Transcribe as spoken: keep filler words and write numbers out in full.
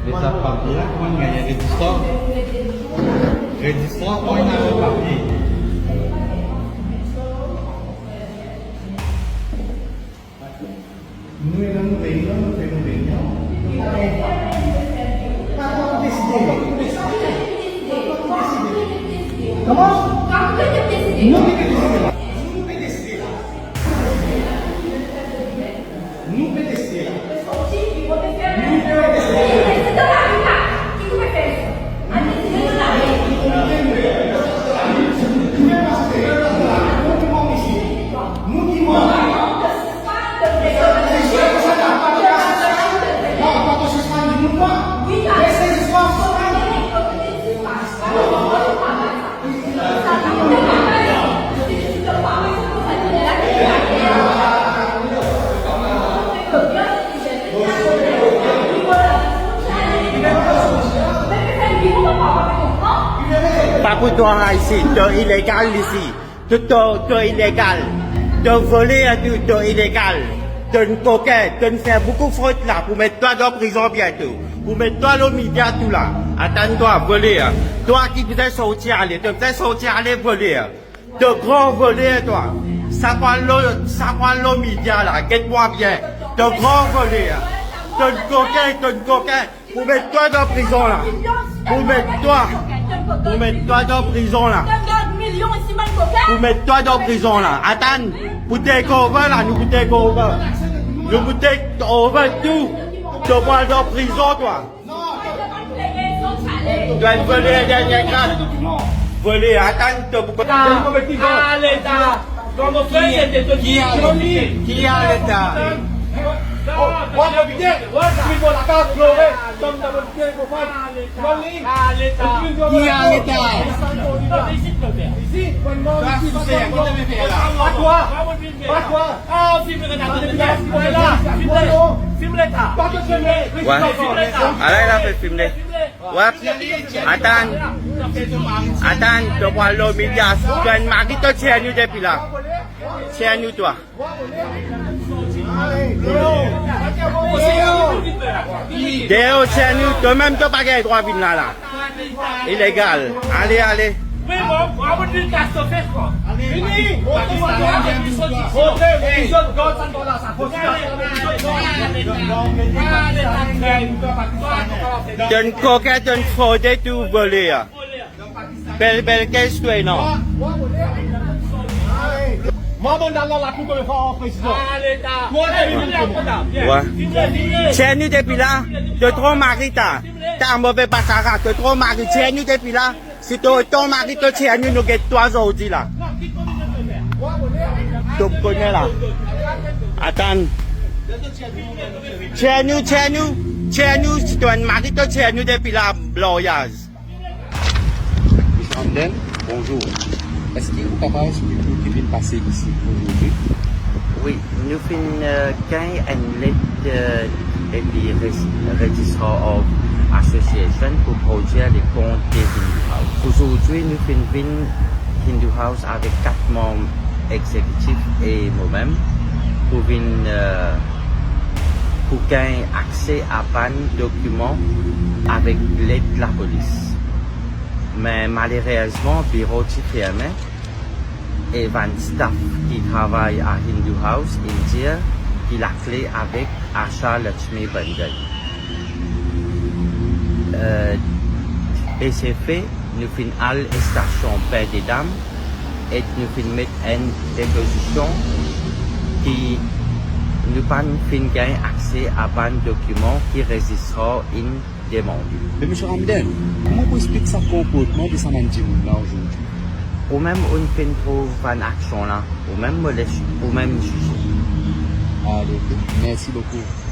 Leta papie la, kouma nou gagn registrar? Registrar, kouma nou gagn papie? Nou ena nou reynion, nou fer nou reynion. Patwon pou deside, nou pou deside. Patwon pou deside. Kouma? Nou ki pe deside la. Nou pe deside la. Nou pe deside la. Nou pe deside la. Pa pou twa isi, to ilegal isi. To, to, to ilegal. To voler tou, to ilegal. To'nn kokin, to'nn fer boukou frot la, pou met twa dan prizon biento. Pou met twa lor media tou la. Atann twa, voler. Twa ki bizin sorti ale, to bizin sorti ale, voler. To gran voler twa. Sa pou al lor, sa pou al lor media la, get mwa bien. To gran voler. To'nn kokin, to'nn kokin. Pou met twa dan prizon la. Pou met twa. Pou met twa dan prizon la. Pou met twa dan prizon la. Atann, pou take over la, nou pou take over. Nou pou take over tou. To pou al dan prizon twa. Twa voler dernie grad. Voler, atann to pou... Leta. Ki, ki, ki a Leta? Ki a Leta? Twa souse, ki to pe fer la? Wi. Ala, ala, fim li. Wi. Atann. Atann, to pou al lor media, to'nn mari to tir nou depi la. Tir nou twa. Deor, tir nou, to mem to pa gagn drwa vinn la la. Ilegal. Ale, ale. To'nn kokin, to'nn frode, tou voler. Bel, bel kes to ena. Mwa, mo al dan lakour konbien fwa an prezidan. Wi. Tir nou depi la, to tro mari ta. Ta move basara, to tro mari, tir nou depi la. Si to, to mari to tir nou, nou get twa zordi la. To kone la. Atann. Tir nou, tir nou, tir nou, si to'nn mari to tir nou depi la, bloyaz. Misie Hamden, bonzour. Eski ou kapav explike nou ki finn pase isi ozordi? Wi, nou finn, eh, gagn enn let, eh, depi Reg-, Registrar of Association pou prodwir lekont de Hindu House. Ozordi, nou finn vinn Hindu House avek kat manm exekitif e momem pou vinn, eh, pou gagn akse a bann dokiman avek led lapolis. Me malerezman, biro ti ferme e bann staf ki travay a Hindu House inn dir ki lakle avek Asha Lakshmi Bundle. Eh, be se fe, nou finn al stasion Baie des Dames e nou finn met enn depozision ki nou pa'nn finn gagn akse a bann dokiman ki Registrar inn demande. Me Misie Hamden, kouma pou explik sa konportman de sa bann dimoun la ozordi? Ou mem ou'nn finn trouv bann aksion la, ou mem mo les ou mem zize. Ale, ok. Mersi boukou.